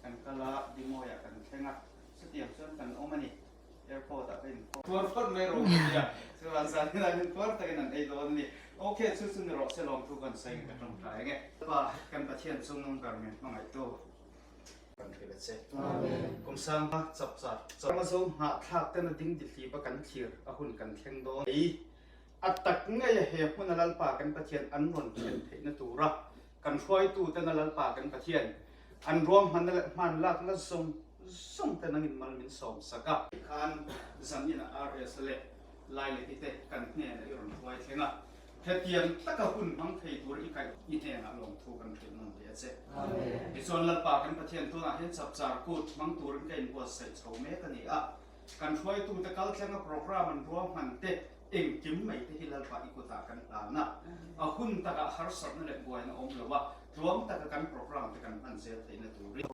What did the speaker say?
Kan kal a, Dimawiah kan thleng a, chutiang chuan kan awm a ni. Airport ah ka in puar phawt mai rawh ka tia, chuan zanin ah hian puar takin an ei dawn a ni. Ok, chu chu ni rawh se lawmthu kan sawi ka tawngtai ang e. Pa, kan Pathian chung nung ber min hmangaihtu. Kan hrilh a che. Kum sang a chap char char. Zo nghahthlak ten a ding dihlip a kan thlir a hun kan thleng dawn. Ei a tak ngei a he hmun a Lalpa kan Pathian an rawn thlen theihna tura kan hruaitu ten a Lalpa kan Pathian an ruahmanna leh hmanlakna zawng zawng te nangin mal min sawm sak a. Khan zanin a RS leh Laileti te kan hnenah i rawn hruai thleng a. Hetiang taka hun hmang thei tur i kaih i hnenah lawmthu kan hrilh nawn leh a che. Tichuan Lalpa kan Pathian tunah hian chapchar kut hmang turin ka inbuatsaih chho mek a ni a. Kan hruaitute kal thlenga program an ruahman te engkim mai te hi Lalpa i kutah kan hlan a. A hun takah harsatna leh buaina awm lo a, tluang taka kan program te kan hman zel theihna turin.